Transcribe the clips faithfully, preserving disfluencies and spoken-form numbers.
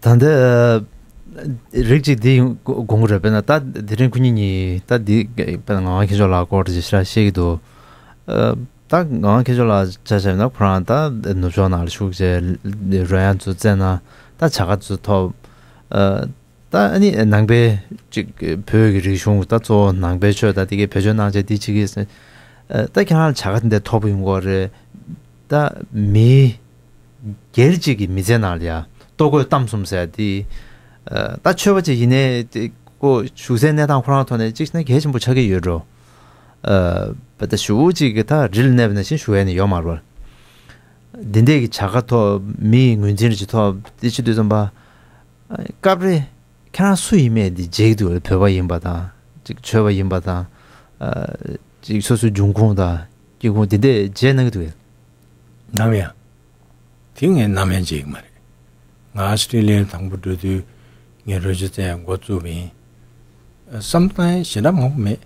ད་ལྟ་རིགས་གཅིག་འདི་དགོངས་ཀྱི་རེད། དཔེར་ན་ད་དེ་རིང་ཁོ་གཉིས་གཉིས་ད་འདི་དཔེར་ན་ངག་དབང་མཁས་མཆོག་ལགས་སྐོར་ཅིག་ཞེ་དྲག་བཤད་ཀྱི་འདུག་ད་ངག་དབང་མཁས་མཆོག་ལགས་ཆ་བཞག་ན་ཁོ་རང་ད་ནུབ་ཕྱོགས་ནང་ལ་བཞུགས་བྱས་རོལ་དབྱངས་ཚོ་རྩེད་ན་ད་བྱ་དགའ་ཚོ་ཐོབ། ད་ཨ་ནི་ནང་པའི་ཅིག་བོད་ཀྱི་རིག་གཞུང་ད་གཙོ་བོ་ནང་པའི་ཆོས་ད་དེ་གའི་བེད་སྤྱོད་གནང་བྱས་འདི་བྱེད་ཀྱི་ཟེར། ད་ཁྱེད་རང་ལ་བྱ་དགའ་དེ་འདྲ་ཐོབ་ཡོང་གི་རེད། ད་མི་སྒེར་གཅིག་གི་མི་ཚེ་ནང་ལ་ཡ་ལྟོ་གོས་གཏམ་གསུམ་ཟེར་ཡ་དེ། ད་ཆོས་པ་ཅིག་ཡིན་ནའི་དེ་ཁོ་བཞུགས་སའི་གནས་སྟངས་ཁོ་རང་ཐོག་ནས་གཅིག་བྱས་ན་གལ་ཆེན་པོ་ཆགས་ཀྱི་ཡོད་འགྲོ། བ་ད་ཞུ་བོ་གཅིག་གི་ད་རི་ལ་གནས་པ་ནང་བཞིན་བཞུགས་ཡ་ནི་ཡོད་མ་རེད། འདི་འདྲས་ཀྱི་བྱ་དགའ་ཐོབ། མི་ཡི་ངོས་འཛིན་ཅིག་ཐོབ། དེ་བྱེད་དུས་ཙམ་པ་སྐབས་རེ་ཁྱེད་རང་སུ་ཡིན་མེད་འདི་བརྗེད་ཀྱི་འདུག་བོད་པ་ཡིན་པ་དང་ཅིག་ཆོས་པ་ཡིན་པ་དང་། ཅིག་སོ་སོའི་འབྱུང་ཁུངས་དང་སྐྱེ་ཁུངས་འདི་འདྲས་བརྗེད་གནང་གི་འདུག་ནམ་ཡང་། དེ་ངས་ནམ་ཡང་བརྗེད་ཀྱི་མ་རེད། ང་ཨ་སི་ཀྲི་ལི་ཡར་དང་པོ་འགྲོ་དུས་ངས་རོལ་ཆ་རྩེད་ཡ་འགོ་བཙུགས་པ་ཡིན། བསམ་སྟངས་ཞེ་དྲག་མང་པོ་མེད།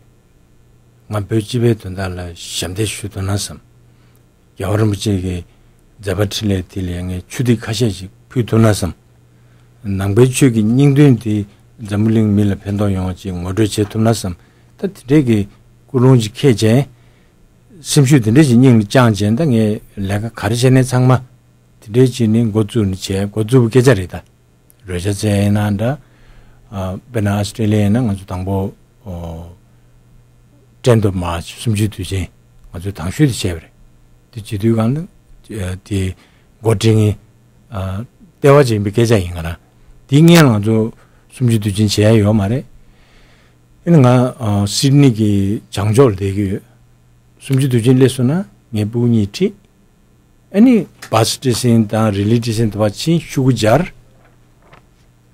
ང་བོད་སྤྱི་པའི་དོན་དག་ལ་ཞབས་འདེགས་ཞུ་ཐུབ་ན་བསམ། རྒྱལ་བ་རིན་པོ་ཆེ་གི་མཛད་པ་འཕྲིན་ལས་དེ་ལ་ངས་ཆུ་ཐིགས་ཁ་ཤས་ཤིག་ཕུལ་ཐུབ་ན་བསམ། ནང་པའི་ཆོས་ཀྱི་སྙིང་དོན་དེ་འཛམ་བུ་གླིང་མི་ལ་ཕན་ཐོགས་ཡོང་བ་ཅིག་ངོ་སྤྲོད་བྱེད་ཐུབ་ན་བསམ། ད་དེ་འདྲས་ཀྱི་ཀུན་སློང་ཅིག་འཁྱེར་བྱས། སེམས་ཤུགས་དེ་འདྲས་ཅིག་སྙིང་ལ་བཅངས་བྱས། ད་ངས་ལས་ཀ་ག་རེ་བྱས་ནས་ཚང་མ་དེ་འདྲས་ཅིག་ནི་འགོ་བཙུགས་ནས་བྱས། འགོ་བཙུགས་པའི་སྐད་ཆ་རེད་ད། རོལ་ཆ་རྩེད་ཡིན་ན་འདྲ། ཨ་དཔེར་ན་ཨ་སི་ཀྲི་ལི་ཡ་ཡིན་ན་ང་ཚོ་དང་པོ་ཨོ་ཊེན་ཐོབ་མཱར་ཆི་གསུམ་བཅུའི་དུས་ཆེན་ང་ཚོས་དང་ཤོས་དེ་བྱས་པ་རེད། དེ་བྱེད་དུས་གང་ལ་ཨ་དེ་འགོ་ཁྲིད་མཁན་ཨ་ལྟེ་བ་ཅིག་ཡིན་པའི་སྐད་ཆ་ཡིན་ག་ར། དེའི་སྔོན་ལ་ང་ཚོ་གསུམ་བཅུའི་དུས་ཆེན་བྱས་ཡ་ཡོད་མ་རེད། ཨེ་ནི་ང་ཨ་སིད་ནི་གི་བྱང་ཕྱོགས་ལ་བསྡད་ཀྱི་ཡོད། གསུམ་བཅུའི་དུས་ཆེན་སླེབས་སོང་ན་ངའི་སྤུ་གུ་གཉིས་ཁྲིད། ཨ་ནི་བྷ་སི་ཊི་སན་དང་རི་ལི་ཊི་སན་དུ་བ་ཕྱིན་ཤུ་གུ་སྦྱར།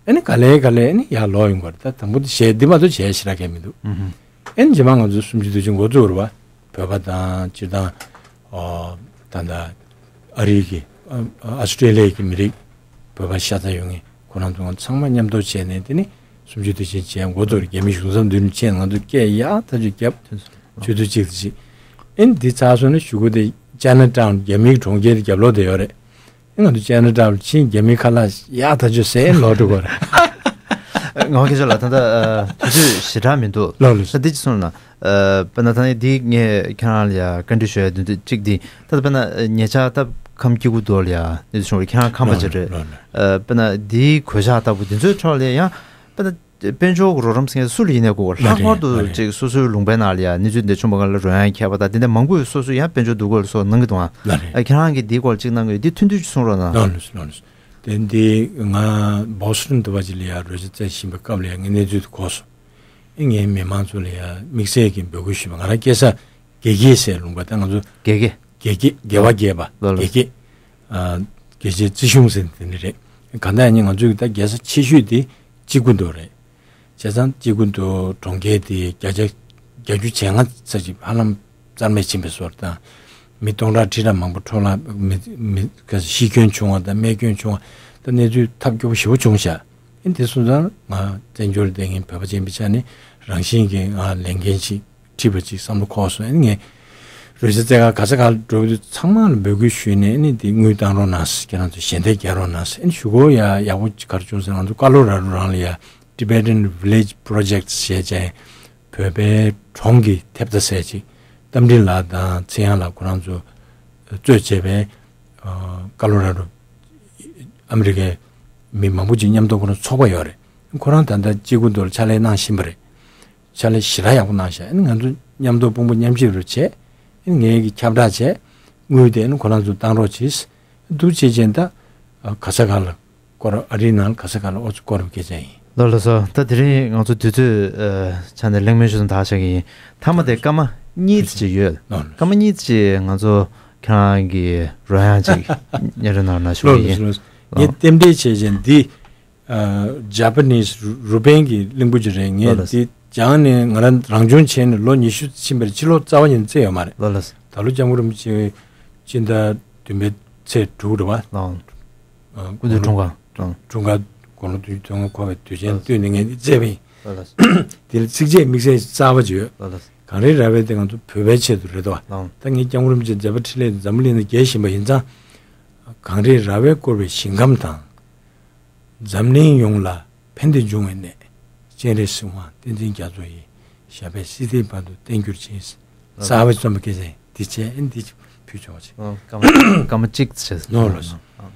ཨ་ནི་ག་ལེ་ག་ལེ་ཨ་ནི་ཡར་ལོག་ཡོང་གི་རེད། ད་དང་པོ་དེ་བྱས་འདི་མ་གཏོགས་བྱས་ཞེ་དྲག་གང་མི་འདུག་ཨ་ནི་རྗེས་མ་ང་ཚོ་གསུམ་བཅུའི་དུས་ཆེན་འགོ་བཙུགས་རེད་བ། བོད་པ་དང་སྤྱིར་བཏང་ཨོ་ད་ལྟ་ཨ་རི་གི་ཨ་ཨ་སི་ཀྲི་ལི་ཡ་གི་མི་རིགས་བོད་པ་ཤ་ཚ་ཡོད་མཁན་ཁོ་རང་ཚོ་ཚང་མ་མཉམ་དུ་བྱས་ནས་དེ་ནི་གསུམ་བཅུའི་དུས་ཆེན་བྱས་འགོ་བཙུགས་རེད། རྒྱ་མི་གཞུང་ཚབ་མདུན་ནས་བྱས་ང་ཚོ་སྐད་ཡག་ཐག་ཆོད་བརྒྱབ། ཆུ་ཚོད་གཅིག་ཏུ་ཅིག་ཨེ་ནི་འདི་ཚར་སོང་ན་གཞུག་གུ་དེ་ཅའི་ན་ཊའུན་རྒྱ་མིའི་གྲོང་ཁྱེར་རྒྱབ་ལོགས་དེ་ཡོད་རེད། ཨེ་ང་ཚོ་ཅའི་ན་ཊའུན་ཕྱིན་རྒྱ་མིའི་ཁ་ལག་ཡག་ཐག་ཆོད་ཟས་ལོག་འགྲོ་དགོས་རེད། ངག་དབང་མཁས་མཆོག་ལགས་ད་ལྟ་དུས་ཚོད་ཞེ་དྲག་མི་འདུག་ལགས་ལགས། ད་འདི་ཅི་སོང་ན། དཔེར་ན་ད་ནི་འདི་ངས་ཁྱེད་རང་ལ་ཡ་བཀའ་འདྲི་ཞུ་ཡ་དོན་དུ་གཅིག་འདི་ད་དཔེར་ན་ཉེ་ཆར་ད་ཁམས་སྐྱེ་རྒུ་མདོ་ལ་ཡ་གནས་ཚུལ་བྱུང་བ་ཁྱེད་རང་ཁམས་པ་ཅིག་རེད། དཔེར་ན་འདིའི་གོད་ཆག་ལྟ་བུ་འདི་ཚོའི་ཁྲོད་ལ་ཡང་དཔེར་ན། དཔལ་འབྱོར་གྱི་རོགས་རམ་ཟེར་མཁན་སུ་ལ་ཡིན་ནའི་དགོས། ལྷག་པར་དུ་ཅིག་སོ་སོའི་ལུང་པའི་ནང་ལ་ཡ་གནས་ཚུལ་འདི་བྱུང་བ་སྒང་ལ་རོལ་དབྱངས་མཁས་པ་དང་དེ་འདྲ་མང་པོས་སོ་སོས་ཡང་དཔལ་འབྱོར་འདུ་འགོད་སོགས་གནང་གི་འདུག་ཨ། ལགས་རེད། ཨ་ཁྱེད་རང་གིས་འདིའི་སྐོར་ཅིག་གནང་གི་ཡོད། འདི་ཐུང་ཐུང་ཅིག་གསུང་རོགས་གནང་། ལགས་ལགས་ལགས་ལགས། དེ་འདི་ང་བོ་སི་ཊོན་དུ་བ་ཅིག་ལ་ཡ་རོལ་ཆ་རྩེད་བཞིན་པའི་སྐབས་ལ་ཡ་ངའི་གནས་ཚུལ་དེ་གོ་སོང་། ཨེ་ངའི་མི་མང་ཚོ་ལ་ཡ་དམིགས་བསལ་གྱི་འབོད་སྐུལ་ཞུས་པ། ང་རང་སྐྱེས་ས་དགེ་རྒྱས་ཟེར་ལུང་པ་ད་ང་ཚོ་དགེ་རྒྱས། དགེ་རྒྱས་དགེ་བ་རྒྱས་པ། ལགས་ལགས། དགེ་རྒྱས། ཨ་དགེ་རྒྱས་རྩིས་གཞུང་ཟེར་དེ་འདྲ་རེད། གང་ལྟར་ཡང་ང་ཚོའི་ད་རྒྱལ་ས་ཆེ་ཤོས་དེ་སྐྱེ་རྒུ་མདོ་རེད། བྱས་ཙང་སྐྱེ་རྒུ་མདོ་གྲོང་ཁྱེར་དེ་བརྒྱ་ཆ་བརྒྱད་ཅུ་ང་ཙམ་ཅིག་ཧ་ལམ་རྩ་མེད་ཕྱིན་པའི་བཟོ་འདྲ་དང་། མི་སྟོང་ཕྲག་ཁྲི་ཕྲག་མང་པོ་འཕྲོ་བརླག་མི་མི་ག་ཤི་སྐྱོན་བྱུང་བ་དང་རྨས་སྐྱོན་བྱུང་བ་དང་། གནས་ཚུལ་ཐབས་སྐྱོ་པོ་ཞེ་པོ་བྱུང་ཤག་ཨེ་དེ་སོང་ཙང་ང་བཙན་བྱོལ་བསྡད་མཁན་བོད་པ་ཅན་པའི་ཆ་ནས་རང་བཞིན་གྱིས་ང་ལས་འགན་ཅིག་འཁྲི་བ་ཅིག་བསམ་བློ་འཁོར་སོང་། ཨེ་ངས་རོལ་ཆ་རྩེད་གར་ག་ས་གར་འགྲོ་དུས་ཚང་མ་ལ་འབོད་སྐུལ་ཞུས་ནས། ཨེ་ནི་དེ་དངུལ་བཏང་རོགས་གནང་ཟེར། ཁྱེད་རང་ཚོ་ཞལ་འདེབས་རྒྱག་རོགས་གནང་ཟེར། ཨེ་ནི་ཞུ་སྒོ་ཡ་ཡག་པོ་ག་རེ་བྱུང་ཟེར་ན། ང་ཚོ་ཀ་ལོ་ར་ཌོ་རང་ལ་ཡ་Tibetan Village Project ཟེར་བྱས་བོད་པའི་གྲོང་གི་ཐེབས་རྩ་ཟེར་ཅིག་རྟ་མགྲིན་ལགས་དང་ཚེ་དབྱངས་ལགས་ཁོ་རང་ཚོ་གཙོས་བྱས་པའི་ཨ་ཀ་ལོ་ར་ཌོ་ཨ་མི་རི་ཀའི་མི་མང་པོ་ཅིག་མཉམ་དུ་ཁོ་རང་ཚོགས་པ་ཡོད་རེད། ཁོ་རང་ད་ལྟ་སྐྱེ་རྒུ་མདོ་ལ་ཕྱག་ལས་གནང་བཞིན་པ་རེད། ཕྱག་ལས་ཞེ་དྲག་ཡག་པོ་གནང་ཤག་ཨ་ནི་ང་ཚོ་མཉམ་དུ་དཔུང་པ་མཉམ་གཤིབ་རུ་བྱས། ཨ་ནི་ངས་ཀྱི་ཁྱབ་བསྒྲགས་བྱས། དངུལ་དེ་ཨ་ནི་ཁོ་རང་ཚོ་བཏང་རོགས་གྱིས། འདུག་བྱས་བྱས་ད་ག་ས་ག་ལ་སྐོར། ཨ་རིའི་ནང་ལ་ག་ས་ག་ལ་ཨོ་ཚོ་སྐོར་བའི་སྐད་ཆ་ཡིན། ལགས་ལགས་སོ། ད་དེ་རིང་ང་ཚོ་དུས་ཚོད་ཨ་ཆ་ནས་གླེང་མོལ་ཞུ་ཙམ་ད་བྱ་གི་ཡིན། མཐའ་མ་དེ་སྐར་མ་གཉིས་ཙམ་ཅིག་ཡོད། ལགས་ལགས། སྐར་མ་གཉིས་ཙམ་ཅིག་ང་ཚོ་ཁྱེད་རང་གི་རོལ་དབྱངས་ཅིག་སྙན་སྒྲོན་གནང་རོགས་གནང་ཞུ་གི་ཡིན། ལགས་ལགས་སོ། ངས་རྟེན་འབྲེལ་བྱས་བྱས་འདི། ཨ་Japanese Ru- Ruben གི་གླིང་བུ་ཅིག་རེད། ངས་ལགས་ལགས། འདི་སྦྱངས་ནས་ང་རང་རང་སྦྱོང་བྱས་ནས་ལོ་ཉི་ཤུ་ཕྱིན་པར་ཕྱི་ལོ་རྩ་བ་ཉིད་ནས་རྩེས་ཡོད་མ་རེད། ལགས་ལགས། ད་ལོ་སྐྱབས་མགོན་རིན་པོ་ཆེ་སྤྱི་ཟླ་བདུན་པའི་ཚེས་དྲུག་རེད་བ། ལགས། ཨ་སྐུ་མདུན་འཁྲུངས་སྐར། ལགས། འཁྲུངས་སྐར་དགུང་ལོ་བདུན་ཅུ་དོན་ལྔ་འཁོར་བའི་དུས་ཆེན་ལགས། བསྟུན་ནས་ངས་འདི་རྩེས་པ་ཡིན། ལགས་ལགས། དེ་ལ་ཚིགས་བཅད་དམིགས་བསལ་གསར་པ་ཅིག་ཡོད། ལགས་ལགས། གངས་རི་ར་བས་དེ་ང་ཚོ་བོད་པའི་ཆེད་དུ་རེད་དོ། ལགས། ད་ངས་སྐྱབས་མགོན་རིན་པོ་ཆེ་མཛད་པ་འཕྲིན་ལས་འཛམ་བུ་གླིང་ན་རྒྱས་བཞིན་པ་ཡིན་ཙང་། གངས་རི་ར་བས་བསྐོར་བའི་ཞིང་ཁམས་དང་། འཛམ་གླིང་ཡོངས་ལ་ཕན་བདེ་འབྱུང་བའི་གནས། སྤྱན་རས་གཟིགས་དབང་བསྟན་འཛིན་རྒྱ་མཚོ་ཡི། ཞབས་པད་སྲིད་མཐའི་བར་དུ་བརྟན་གྱུར་ཅིག། རྩ་བའི་རྩོམ་པ་སྐད་ཆ་འདི་བྱས་ཨེ་འདི་ཕུལ་ཆོག་ཅིག། ཨོ། སྐར་མ་སྐར་མ་གཅིག་བྱས། ནོར་ལོ། ཨོ།